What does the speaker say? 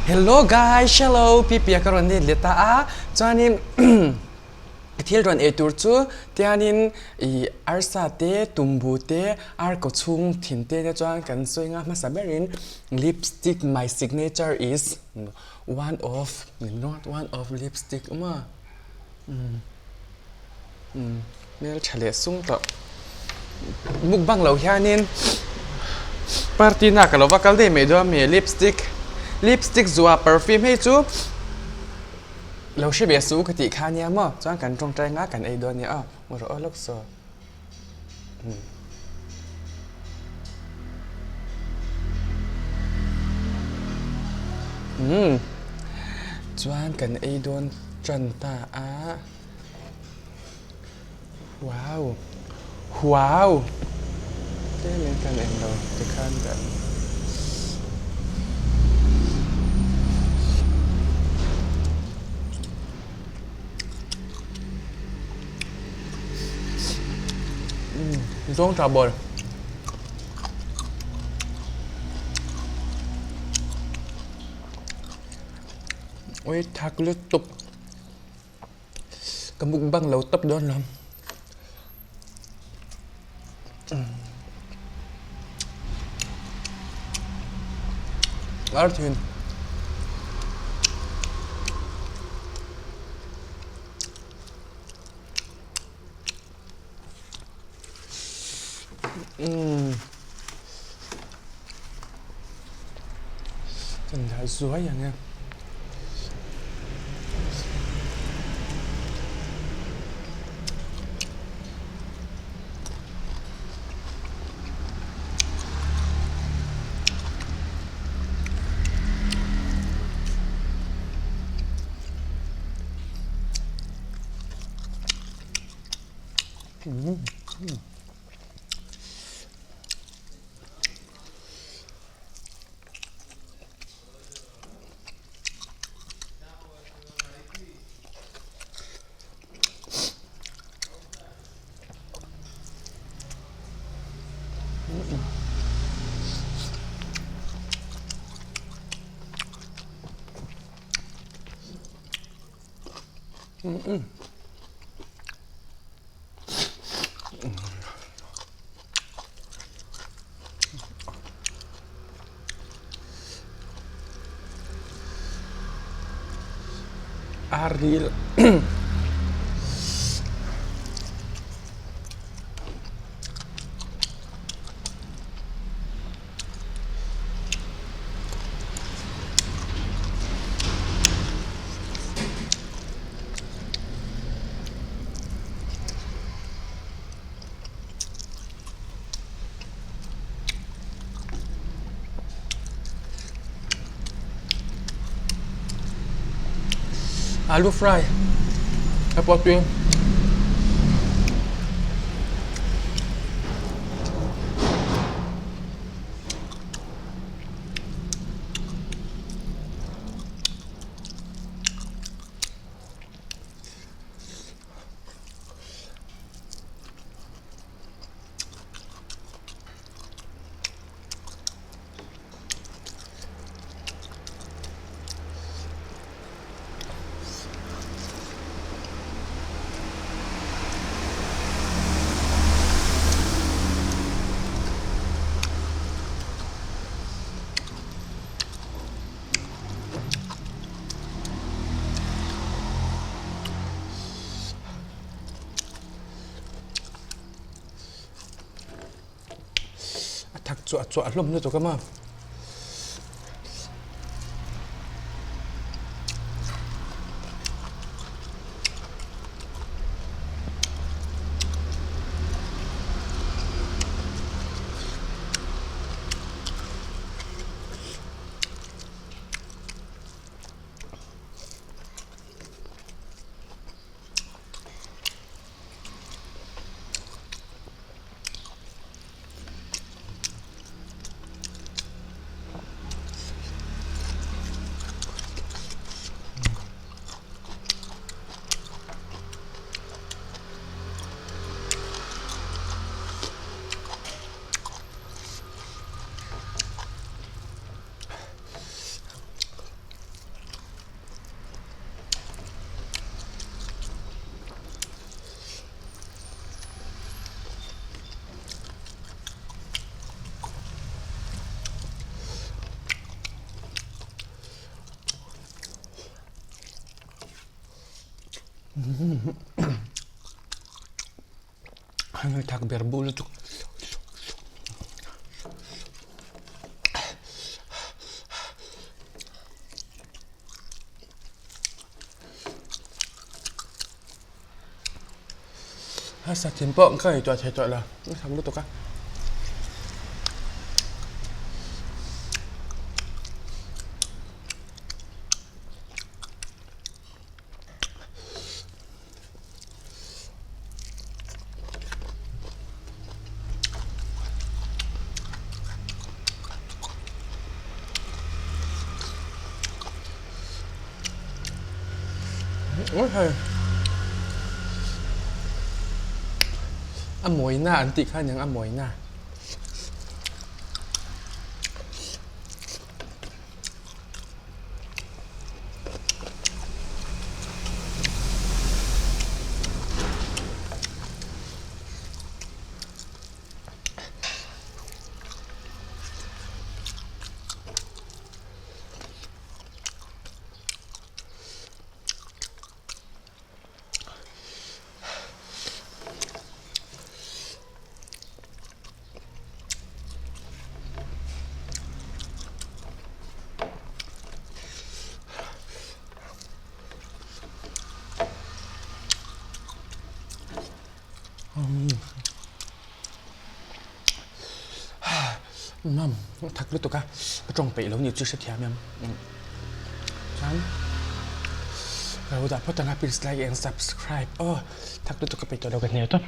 Hello guys, hello Pipia ka rawn let leh ta a, chuanin thil rawn ei tur chu tianin ih arsa te tumbu te ar kaw chhung thin te te chuan kan sawi nga hmasa berin lipstick my signature is one of not one of lipstick maw Hmel tha leh sung tawh. Mukbang lo hianin party na ka lo va kal daih mai dawn a mi lipstick lipstick zuah perfume hei chu lo hre ve suh ka tih kha nia maw chuan kan tawngtai nga kan ei dawn nia aw mu rawh aw lawk saw. Umm chuan kan ei dawn tan ta a wow wow tlem in kan en lo tikhan kan Zawng tha bawl. Ui thak lutuk. Ka mukbang lo tawp dawn lo. Ar thin. Umm. Kan dah zuai ang e. Aril Alu fry a pawh tui. A thak chuah chuah hlawm lutuk a maw. Thak ber bu lutuk. A sa thin pawh ka ngaihtuah thei tawh lo a tham lutuk a. A mawina an tih kha aniang a mawina. Mam thak lutuk a ka tawng peih lo ni chu hrethiam em chuan ka lo dah phawt ang a please like and subscribe aw thak lutuk ka peih tawh lo ka hne tawp.